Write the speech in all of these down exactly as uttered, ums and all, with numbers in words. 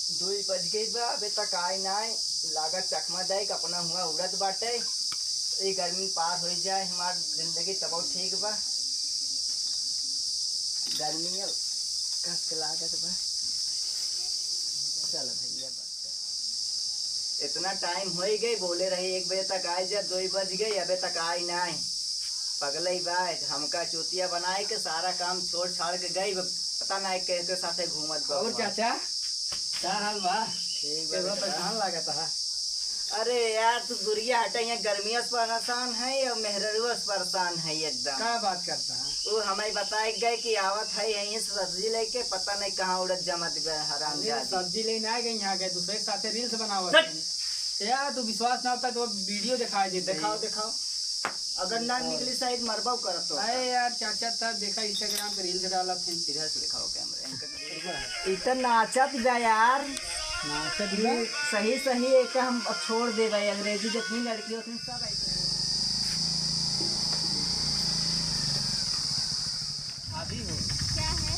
दुई बज गई बा, अबे तक आए ना आए। लागत चकमा देख अपना हुआ उड़त बाटे। ई गर्मी पार हो जाए हमार जिंदगी तब ठीक बा। गर्मी अब कस के लागत बा। चल भैया, बस कर। इतना टाइम हो ही गई, बोले रहे एक बजे तक आए जा, दो ही बज गई, अबे तक आई ना आए। पगलई बा, हमका चूतिया बनाए के सारा काम छोड़ छाड़ के गई, पता ना के, के साथे घूमत बा और हुआ। चाचा, का हाल बा? ठीक बा, कैसा बेटा। परेशान लागत है? अरे यार, तू दुरिया हटा, यहाँ गर्मिया से परेशान है और मेहररुआ से परेशान है एकदम। का बात करता है? वो हमें बताए गए कि आवत है यहीं से सब्जी लेके, पता नहीं कहाँ उड़त जमत गए हराम अरे, जादी। सब्जी लेने आ गए, यहाँ गए दूसरे के साथे रील्स बनावत हट। हैं। यार, तू विश्वास ना होता तो वीडियो दिखाई देते दिखाओ, हैं। दिखाओ। अगर ना दिखाओ। निकली शायद मरबा करत तो। अरे यार, चाचा, तब देखा Instagram पे रील्स डालत हैं। सीधा से दिखाओ कैमरा। इतना नाचत जा यार। नाचत जा। सही, सही है, हम अब छोड़ दे भाई, अंग्रेजी जितनी लड़की होती सब ऐसे। भाभी हो। क्या है?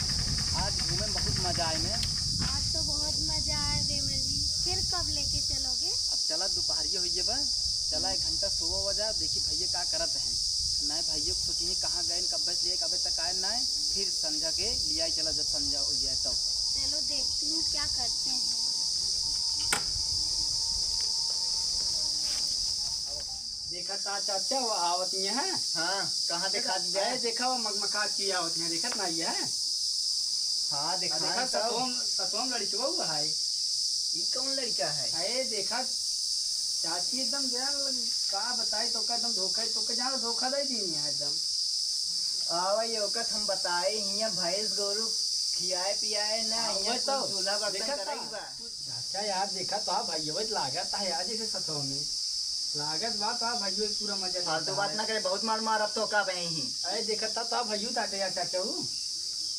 आज घूमे में बहुत मजा आए में। आज तो बहुत मजा आए देवर जी, फिर कब लेके चलोगे? अब चला, दोपहरिया हो गया बा, चला एक घंटा सोवा वजा, देखी भैया का करत हैं। नहीं भैया को सोची कहाँ गए, कब से लिए, कब तक आए नहीं, फिर संझा के लिया चला, जब संझा हो जाए तब। चलो देखती हूँ क्या करते हैं। देखा ता चाचा, वो आवत ही है। हाँ, कहाँ देखा दिया? अरे देखा, वो मगमगा के आवत ही है, देखत ना ये है? हाँ, देखा देखा है सब। सतोम, सतोम लड़कवा हुआ है। ई कौन लड़का है? अरे देखा, चाची एकदम जान, का बताई तो का, एकदम धोखा, तो का जान धोखा दे दी है एकदम। आवा ये ओकत हम बताए, हियां भैंस गोरू खियाए पियाए ना, हाँ, हियां वही तो। कुल चूल्हा बर्तन देखा करई था। बा। चाचा यार, देखा तो भैया लागत है यार, जैसे सतों में लागत बा तो भैया पूरा मजा फालतू लेता बात है। ना करे, बहुत मार मार अब तो का बहे ही। अरे देखा था तो भैया ताते यार चाचा हूँ।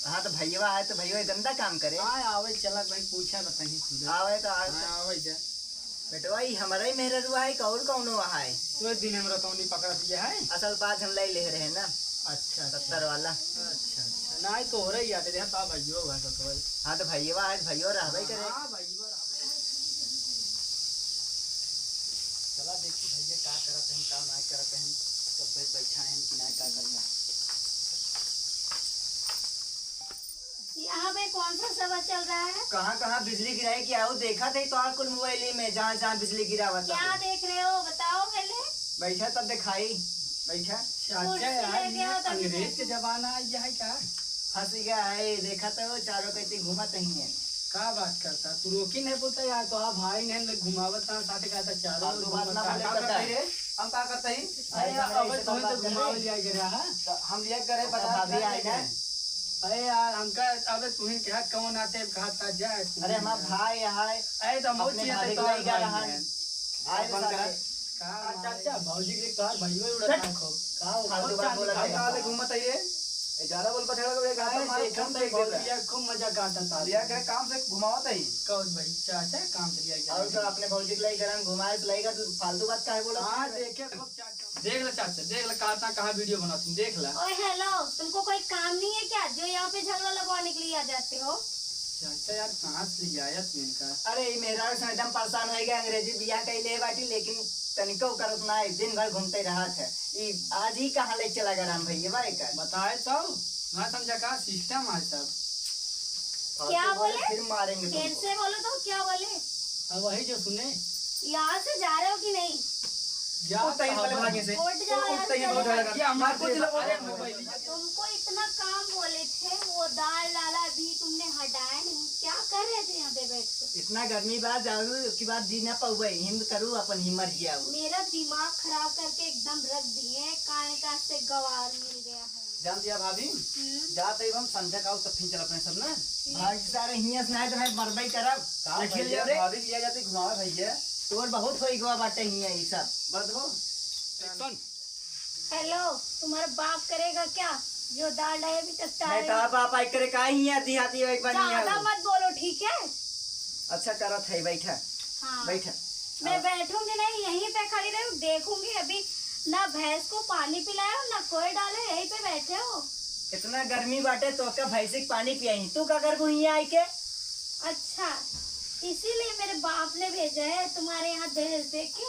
हाँ तो भैया है तो भैया गंदा काम करे। हाँ, आवे चला भाई, पूछा बताइए खुद। आवे तो आज हाँ, आवे जा। बेटवा, ई हमारा ही मेहररुआ है कि और कौनो है? तो दिन हमरा तौनी पकड़ा दिया है। असल बात हम ले ले रहे ना। अच्छा, अच्छा। सत्तर वाला। अच्छा, अच्छा। ना, तो हो रही है, देखा तो भैया हुआ ससुर। हाँ, तो भैया आज भैया रहबे करे। हाँ, भैया रहबे करे। चला देखी भैया का करत हैं, का ना करत हैं। सब भाई बैठा हैं कि ना, का करना है। यहाँ पे कौन सा सभा चल रहा है? कहाँ कहाँ बिजली गिराई कि आऊ देखा थे तो कुल मोबाइल में, जहाँ जहाँ बिजली गिरावत क्या है। देख रहे हो बताओ पहले। बैठा तब दिखाई, बैठा। चाचा कुर्सी यार, लेके ये आओ तभी अंग्रेज के देखो। जमाना आ गया है क्या? फंस गया है, देखा तो चारों कहते घूमत ही है। का बात करता तू, रोकी नहीं बोलता यार, तो हाँ भाई ने घुमावत था साथ, कहता चारों फालतू बात ना घूमत बोले, था। का करता है रे? हम का करता ही? अरे भाई, अब ऐसे तुम बात तो कर घुमावे रहे। लिया गया है। तो हम लिया करे, पता भाभी आए ना। अरे यार, हमका, अबे तुहिन क्या कौन आते, कहा था जाए। अरे, हमार भाई है। अरे, तो हम अपने चीज भाभी तो को लेकर भाई रहा है। है। आए बंद सारे। करा। का अच्छा, अच्छा, भौजी के तोहार भाई में उड़त हट। आँख हो। का हो? फालतू बात बोलत है। हम कहाँ ले घूमत है ये? ए, ज्यादा बोल पछड़ा को, एक हाथ अरे, मार, देखत घूम है, देख बहुत देता। बढ़िया, खूब मजा काटत है। लिया करे काम से घुमावत है। कौन भाई? चाचा काम से लिया गया और है। तो अपने भौजी के लिए घर में घुमाए से लेगा, तू फालतू बात काहे बोलत है? हाँ, देखे खूब चाचा। देख ले चाचा, देख ले, कहाँ, कहाँ वीडियो बनाती, देख ले। ओए हेलो, तुमको कोई काम नहीं है क्या, जो यहाँ पे झगड़ा लगवाने के लिए आ जाते हो? चाचा यार, कहाँ से ले आया तू इनका? अरे, ई मेहरारू से एकदम परेशान हो गया, अंग्रेजी बियाह कइले बाटी, लेकिन तनिको करत ना है, दिन भर घूमते रहत है। ई आज ही कहाँ ले चला गया राम भैया बा एकर? बताए तो, ना समझा का सिस्टम है सब। फालतू क्या बोले, बोले? फिर मारेंगे फिर तुमको। से बोलो तो, क्या बोले? अब वही जो सुने। यहाँ से जा रहे हो कि नहीं? जा उठता ही तो पहले हम भागे से। उठ जाओ उठता ही यहाँ से। बहुत झगड़ा करता। ये हमारे को दिला, अरे, अरे, मोबाइल। तुमको इतना काम बोले थे, वो दाल डाला, अभी तुमने हटाया नहीं, क्या कर रहे थे यहाँ पे बैठ के? इतना गर्मी बा, जाऊ की बात जी ना पाउबे, हिम्मत करू अपन, हिम्मत जियाऊ। मेरा दिमाग खराब करके एकदम रख दिए, काहे का से गवार मिल गया है। जान दिया भाभी, हम्म। जात ही हम संझा का आऊ तब फिर चल अपने सब ना। भाग सारे हियां से नहीं तो मैं मरबई करब। का रख लियो भैया, रे। भाभी लिया जाते घुमावे भैया। तोर बहुत होई गवा बाटे हियां ई सब। बंद हो। एक्शन। हेलो, तुम्हारा बाप करेगा क्या? जो दाल डाले अभी तक नहीं टाइम। तो आप, आप आई करे का हियां दिहाती हो एक बार हियां ज्यादा हो। मत बोलो, ठीक है? अच्छा करत है, बैठा। हाँ। बैठा। मैं अब बैठूंगी नहीं, यहीं पे खड़ी रहूं, देखूंगी अभी। ना भैंस को पानी पिलाए हो, ना कोई डाले, यहीं पे बैठे हो। इतना गर्मी बाटे तो का भैंस के पानी पियाई, तू का करबू हियां आई के? अच्छा, इसीलिए मेरे बाप ने भेजा है तुम्हारे यहाँ दहेज दे के।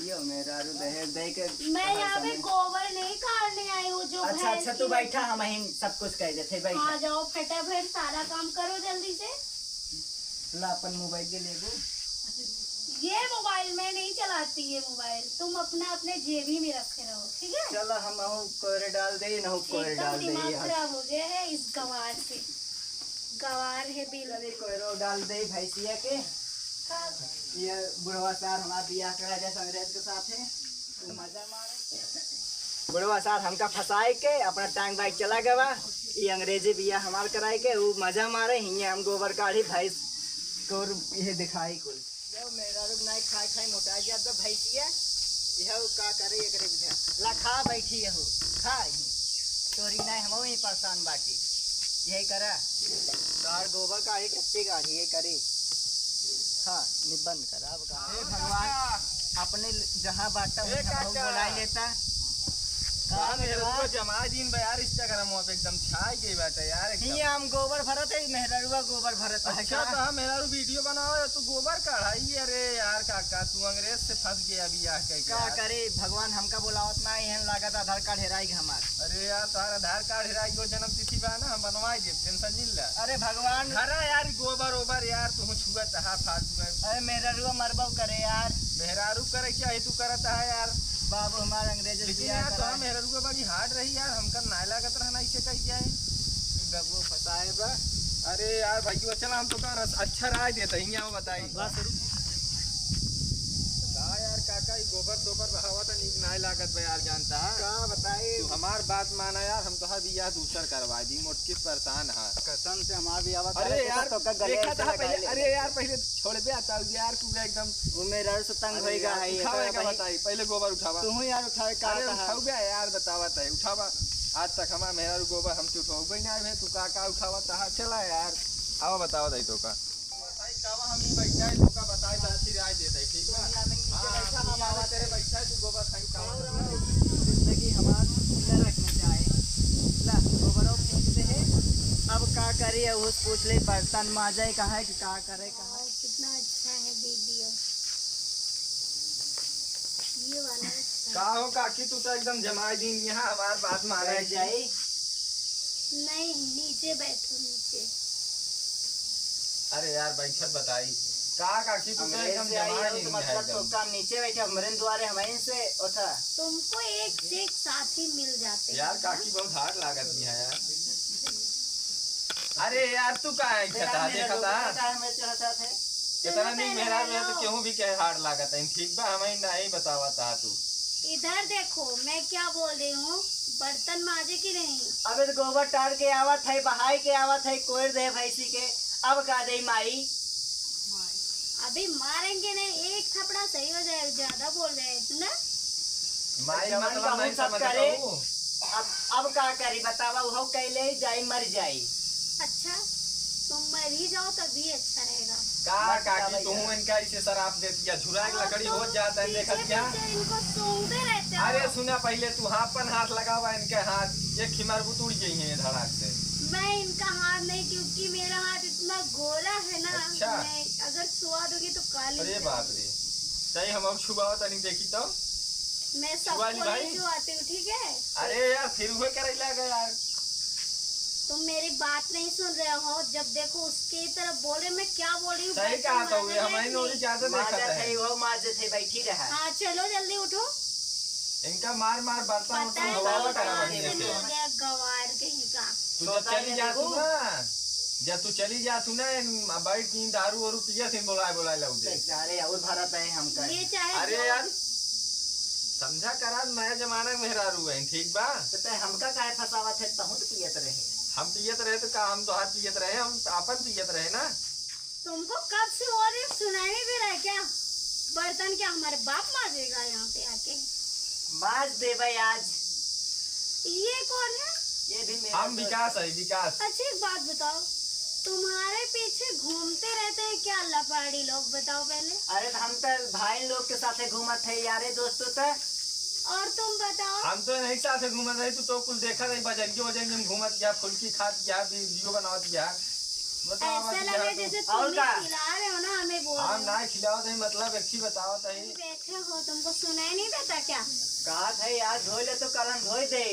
यो मेहरारू दहेज दे के मैं यहाँ पे गोबर नहीं काढ़ने आई हूँ, जो अच्छा, भैंस अच्छा, की तू बैठा, हम ही सब कुछ कह देते, बैठा। आ जाओ, फटाफट सारा काम करो जल्दी से। ला, अपन मोबाइल के लेबू। ये मोबाइल मैं नहीं चलाती, ये मोबाइल तुम अपना अपने जेबी में रखे रहो, ठीक है? चलो, हम अहू कोरे डाल दे, नहू कोरे एकदम डाल दे, दिमाग यहाँ। खराब हो गया है इस गवार से। गवार है बिल। चलिए, कोयरो डाल दे भैंसिया के। का? ये बुढ़वा सार हमार बियाह करा जाए अंग्रेज के साथ है, तू मजा मारे। बुढ़वा सार हमका फंसाए के अपना टांग बाइक चला गवा, ये अंग्रेजी बियाह हमार कराए के, वो मजा मारे, हियाँ हम गोबर काढ़ी भैंस को ये दिखाई कुल। जब मेहरारू नाई खाए खाए मोटा जात बा भैंसिया, यह का करे एकरे बुझा। ला खा बैठी यहू, खा ही। तोरी नाई हमहू ही परेशान बाटी। यही करा। तार गोबर काढ़ी टट्टी गाड़ी, ये करी। खा, निबंध करा अब का। हे भगवान, अपने जहाँ बाटा ए वहीं हमहू काका। बोलाई लेता। का का मेरे बेटवा? को जमा दिन बा यार, Instagram पे एकदम छाई गई बाटे यार, एकदम। हियाँ हम गोबर भरत है, मेहररुआ गोबर भरत है अच्छा, का? तो हम मेहरारू वीडियो बनाओ या तू गोबर काढ़ाई? अरे यार काका, तू अंग्रेज से फंस गया बियाह कह के का यार। करे, भगवान हमका बोलावत ना है, लागत आधार कार्ड हेराई गए हमार। अरे यार, तोहार आधार कार्ड हेराई गो, जन्म तिथि बा ना, हम बनवाई देब, टेंशन जिन ला। अरे भगवान। धरा यार, गोबर ओबर यार, तू छुआ तहा फालतू है। अरे मेहररुआ मरबो करे यार। मेहरारू करे क्या है, तू करत है यार। बाबू हमार अंग्रेज से लेकिन बियाह यार, करा तोहार है। मेहररुआ बड़ी hard रही यार, हमका नाय लागत रहना इसे कही क्या है। बबुआ फंसाए बा। अरे यार भैया, चला हम तो का रस-, अच्छा राय देता ही, आओ बताई। बस रुक। का यार काका, ई गोबर सोबर बहावा त नीक नाय लागत बा यार, जानता है? का बताई? तू हमार बात माना यार, हम तोहार बियाह दूसर करवा दी, मोटकी से परेशान है। कसम से हमार बियाह अरे करे के यार, तो का गले देखा से था लगा पहले, ले। अरे यार पहले छोड़ बे, आता यार, तू एकदम वो मेरा से तंग अरे होएगा यार, है, उठावा एकरा का पहले बताई, पहले गोबर उठावा। तू यार उठावे का अरे कहा? उठाऊ बे यार, बतावा तय, उठावा। आज तक हमार मेहरारू गोबर हमसे उठवाऊ बे ना बे, तू का का उठावा तहा, चला यार, आवा बतावा तय तो का। भाई, कावा हम ही बैठा है, तो का बताए, तो अच्छी राय देता है, ठीक बा? दुनिया में नीचे हाँ, बैठा, हम दुनिया में आवा तेरे बैठा है, तू गोबर खाई का और बात है? जिंदगी हमार नरक में जाए। ला, गोबरो फेंक दे है। अब का करी, उस पूछ ले, बर्तन माजे, कहाँ है कि का करे, कहाँ? वाओ, कितना अच्छा है वीडियो। ये वाला अच्छा है। का हो काकी, तू तो एकदम जमाई दिन यहाँ हमार बात माने बैठ की। जाई। नहीं, नीचे बैठो, नीचे। अरे यार, बैठत बताई। का काकी, तू तो अंग्रेज एकदम से आई जमाई हो तो दिन यहाँ मतलब एकदम। तो काम नीचे बैठे, हमरे दुआरे हम इनसे उठा। तुमको एक से एक साथी मिल जाते यार, हैं, काकी हाँ? बहुत hard लागत ही है यार। अरे यार, तू का है तेरा खेता मेरा देखा लोग था? का है, मैं चढ़ा था थे। इतना चलो नहीं पहले मेरा, मेरा तो लो। केहू भी कहे hard लागत है, ठीक बा, हमें नहीं बतावा था तू। इधर देखो, मैं क्या बोल रही हूँ, बर्तन माजे कि नहीं? अबे तो गोबर टार के आवत है, बहाई के आवत है, कोयर दे भैंसी के, अब का दे माई? अभी मारेंगे नहीं, एक थपड़ा सही हो जाएगा, ज्यादा बोल रहे हैं, सुना? माई जवन मतलब कहूँ नहीं सब समझ करे। पाऊ। अब, अब का करी बतावा, उहो कैले जाई मर जाई। अच्छा, तुम मर ही जाओ तभी अच्छा रहेगा। का मत काकी, जाओ तू इधर। इनका इसे शराब दे दिया, झुराए के आप लकड़ी तो हो जाता है, पीछे देखत क्या? पीछे इनको सूंघते रहते हो। अरे सुना, पहले तू अपन हाथ लगावा इनके हाथ, ये खिमर बुतुड़ गई है धड़ाक से। मैं इनका हाथ नहीं, क्योंकि मेरा हाथ इतना गोरा है ना, अच्छा। मैं अगर छुआ दूंगी तो काली हो जाऊंगी। अरे बाप रे, सही हम अब छुआवा तनी देखी तो। मैं छुआ ली सबको भाई। नहीं छुआती हूँ, ठीक है? अरे यार, फिर हुए करे लगा यार। तुम मेरी बात नहीं सुन रहे हो, जब देखो उसकी तरफ बोल रहे, मैं क्या बोल रही हूँ, सही बर्तन कहा था, माजे हुए हमारी हैं कि नौरी नहीं? ज्यादा देखा माजत था। है, वो माजत है, बैठी रहा। हाँ, चलो जल्दी उठो। इनका मार मार बर्तन पता उर्तन है धोवा कौन करा कहाँ बढ़िया से से। मिल गया गवार कहीं का। तू जब सोता चली है जा तू देखो। ना, जब तू चली जा तू ना, इन बैठ के दारू वारू पिया थे, बोलाए बोलाए लाऊ दे। अरे और भरत है हमका। ये चाहे अरे जो यार, समझा करा, नया जमाना के मेहरारू है, ठीक बा? तो तै हमका काहे फंसावत है, तहूँ तो पियत रहे। हम पियत रहे तो का, हम तोहार पियत रहे, हम आपन पियत रहे ना। तुमको कब से बोल रही हूँ, सुनाई नहीं दे रहा है क्या? बर्तन क्या हमारे बाप माजेगा यहाँ पे आके? माज देबै आज। ये कौन है? ये भी मेरा हम दोस्त विकास है। है, विकास। अच्छा, एक बात बताओ, तुम्हारे पीछे घूमते रहते हैं क्या लपाड़ी लोग, बताओ पहले? अरे, तो हम तो भाई लोग के साथे घूमत है, यारे दोस्तों ते। और तुम बताओ। हम तो नहीं साथे घूमत रही, तू तो कुल देखा रही, बजरियो वजरियो में घूमत गया, फुल्की खात गया, वीडियो बनावत गया। मतलब ऐसा लगे जैसे तुम ही खिला रहे हो ना हमें, बोल रहे हो। हम ना खिलावत है, मतलब एक ही बतावत है। बैठे हो, तुमको सुनाई नहीं देता क्या? कहा था यार, धोई ले तो कल हम धोई दे।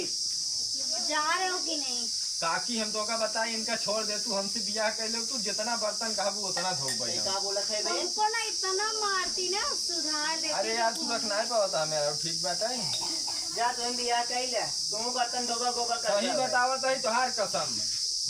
जा रहे हो कि नहीं? काकी, हम तोका बताई, इनका छोड़ दे, तू हमसे बियाह कर ले, तू जितना बर्तन कहबू उतना धोबे हम। का बोलत है बे? हमको ना इतना मारती ना, सुधार देती। अरे यार, तू रख ना पावत हमें, और ठीक बात है। जा, तुम बियाह कर ले, तुम बर्तन धोबा, गोबर कर सही बतावत है, तोहार कसम,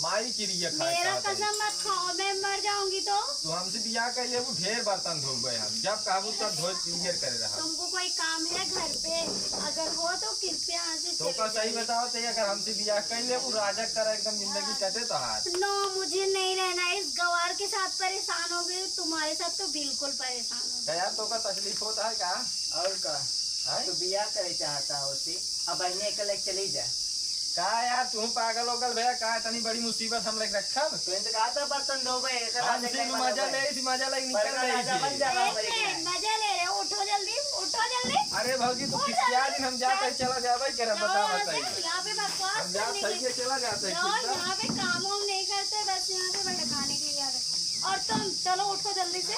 माई किरिया खाए मेरा कसम मत खाओ, मैं मर जाऊंगी तो। तू हमसे बियाह कर लेबू, ढेर बर्तन धोबे हम, जब कहबू तब धोए क्लियर करे रहा। तुमको कोई काम है घर पे? अगर हो तो कृपया यहाँ से तो का सही बताओ, तो अगर हमसे बियाह कर लेबू, राजा कर एकदम जिंदगी कटे तोहार। नो, मुझे नहीं रहना है इस गवार के साथ। परेशान हो गई हूँ, तुम्हारे साथ तो बिल्कुल परेशान हो गई। यार, तोका तकलीफ होता है का? और का? हैं? तो बियाह करे चाहता हो सी, अब बहने एक लग चली जा। का यार, तू पागल हो गल भैया? का इतनी बड़ी मुसीबत हम लेके रखब? तो इनका कहा था बर्तन धोबे, एकर हम राजा सिर्फ का मजा बर्तन ले, इसी मजा ले निकल पर रही राजा थी। बन जा, एक बाबा, मिनट, मजा ले रहे हो, उठो जल्दी, उठो जल्दी। अरे भौजी, तू उठो किसिया जल्दी। दिन हम जाते चल। चला जाबे करे, जाओ बताओ यहाँ से, बताइए। यहाँ पे बकवास हम जात करने के सही है, चला जाते हैं, जाओ, ठीक है? यहाँ पे काम वाम नहीं करते, बस यहाँ पे भटकाने के लिए आ गए। और तुम चलो, उठो जल्दी से।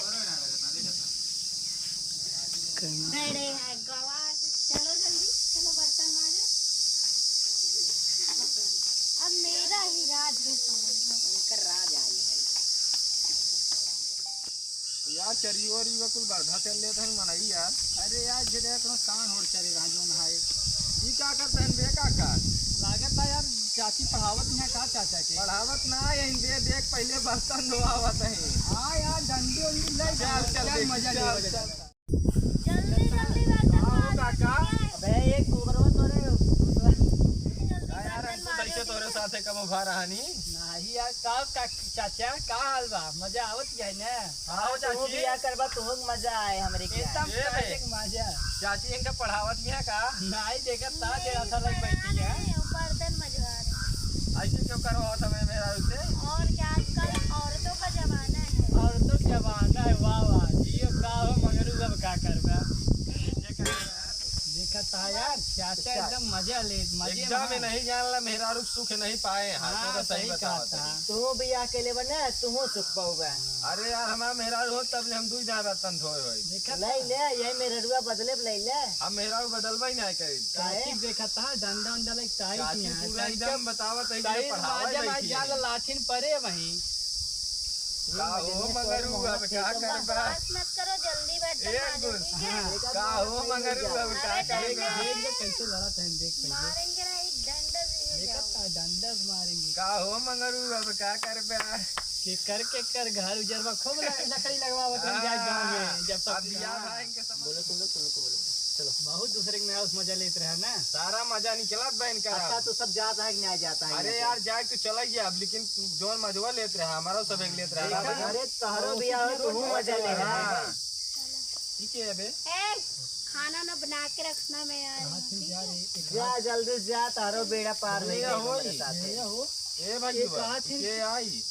बड़े हैं गवार, चलो जल्दी, चलो बर्तन मांजो। अब मेरा ही राज है, समझ लो। उनका राज आई है। यार, चरियो रियो कुल बरधा चल लेत हन मनई यार। अरे यार, जे देख ना कान होड़ चरे रहा जोन हाय। ई का करत हन बे काका? लागत बा यार, चाची पढ़ावत हैं का चाचा के? पढ़ावत ना है, इन बे देख पहले बर्तन धोआवत है। हाँ यार, डंडी उंडी ले चल, चल, चल, देखी, मजा चल, ले, चल। जल्दी, जल्दी बर्तन हाँ, मांजो, काका। ठीक है? अबे, एक गोबरवा तोरे, जल्दी का यार, बर्तन हम तो मांजो, कैसे तोरे ठीक है? साथे कबो भा रहा नी? नाही यार, का, का, चाचा, का हाल बा? मजा आवत है ना? हाँ, हाँ, तू चाची। बियाह करबा, तू मजा आए हमरे के एकदम यहाँ। ए भाई। एक मजा। चाची इनका पढ़ावत भी है का? नाही, देखत ता, जे अच्छा लग बैठी है। नहीं, वो बर्तन मजवा रहे। ऐसे क्यों करवावत हमें मेहरारू से? और क्या, आजकल औरतों का जमाना है। औरतों का जमाना है, वाह, वाह। जियो का हो मगरू, अब का करबा? देखत ता यार, चाचा अच्छा। एकदम मजा ले, मजा एकदम में। नहीं जानला, मेहरारू सुख नहीं पाए हैं, हाँ, तो सही सही बतावत कहा था। तू बियाह के लेबा ना, तू सुख पाऊबा। अरे यार, हमारा मेहरारू हो तब ले हम दुई दान बर्तन धोए होई। देखा ले था? ले, यही मेहररुआ बदले ले ले। हम मेहरारू बदलबा ही नहीं करी। काहे? काकी देखा था, डंडा उंडा लाइक टाइट काकी नहीं है। पूरा टाइट एकदम बतावत है कि सही पढ़ावे बाजा भाई बैठी है। जाल लाठिन परे वहीं। का हो मगरू, अब का करबा? बकवास मत करो, जल्दी बर्तन ए मांजो, गुल। ठीक है? हाँ। का हो मगरू, अब का अरे करबा? डंडा देख, देख, कैसे लड़त है, देख पहले। मारेंगे ना, एक डंडा से ये देखा जाओ। था, डंडा से मारेंगे। का हो मगरू, अब का करबा? केकर, केकर घर उजरबा, खूब ल-, लकड़ी लगवावत रह जाए गाँव में, हाँ, जब तक अब बियाह भाई के समझ बोलो, तुम लोग, तुम लोग को बोलो। चलो। बहुत दूसरे के नया मजा लेत रहा ना। सारा मजा निकलत बा इनका। अच्छा, तो सब जात है कि नहीं जात है अरे यहाँ से? यार, जाए तो चला गया अब, लेकिन जोन मजवा लेत रहा, हमारा सब एक लेत रहा। देखा, अरे, तोहरो बियाह हो, तू मजा ले रहा है। हाँ। ठीक है बे। ए, खाना ना बना के रखना, मैं आ रही हूँ, ठीक है? जा, जल्दी से जा, तारो बेड़ा पार नहीं भैया होई। हमारे साथ है। भैया हो। ए भाई ये बा, कहा थे? ये आई।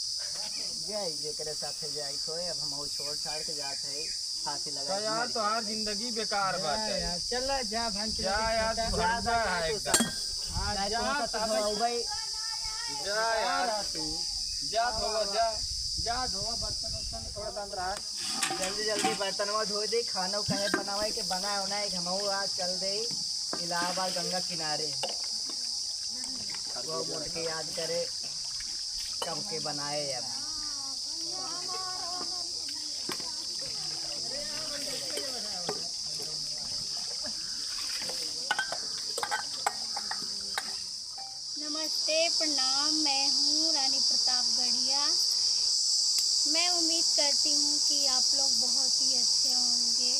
जाई, जेकरे साथे जाई, खोए, अब हम छोड़ छाड़ के जात है, फांसी लगा तो के यार, मर तोहार जाए। जिंदगी बेकार जा बाटे। यार, चला जा, भांग के जा लेके यार, खेता। तू जा, हट जा, जा, जा तू एकदम। सब। हाँ, जा, जा, तू सब सब। धोबई। जा यार। जा तू। जा धोवा, जा। जा धोवा, बर्तन उर्तन थोड़ा दम रहा। जल्दी, जल्दी बर्तनवा धो दे, खाना कहे बनावे के, बनाए उनाए के, हमहू आज चल दे इलाहाबाद गंगा किनारे। वो मुड़ के याद करे, कब के बनाए अब। नमस्ते, प्रणाम, मैं हूँ रानी प्रतापगढ़िया। मैं उम्मीद करती हूँ कि आप लोग बहुत ही अच्छे होंगे।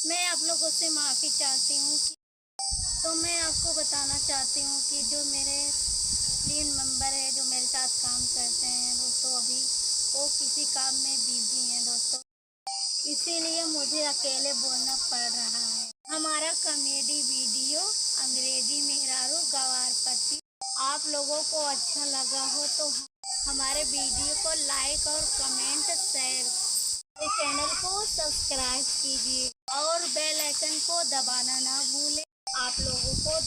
मैं आप लोगों से माफ़ी चाहती हूँ कि, तो मैं आपको बताना चाहती हूँ कि जो मेरे लीन मेंबर है, जो मेरे साथ काम करते हैं दोस्तों, अभी वो किसी काम में बिजी हैं दोस्तों, इसीलिए मुझे अकेले बोलना पड़ रहा है। हमारा कॉमेडी वीडियो अंग्रेजी मेहरारू गवार पति आप लोगों को अच्छा लगा हो तो हमारे वीडियो को लाइक और कमेंट, शेयर, मेरे चैनल को सब्सक्राइब कीजिए और बेल आइकन को दबाना ना भूलें। आप लोगों को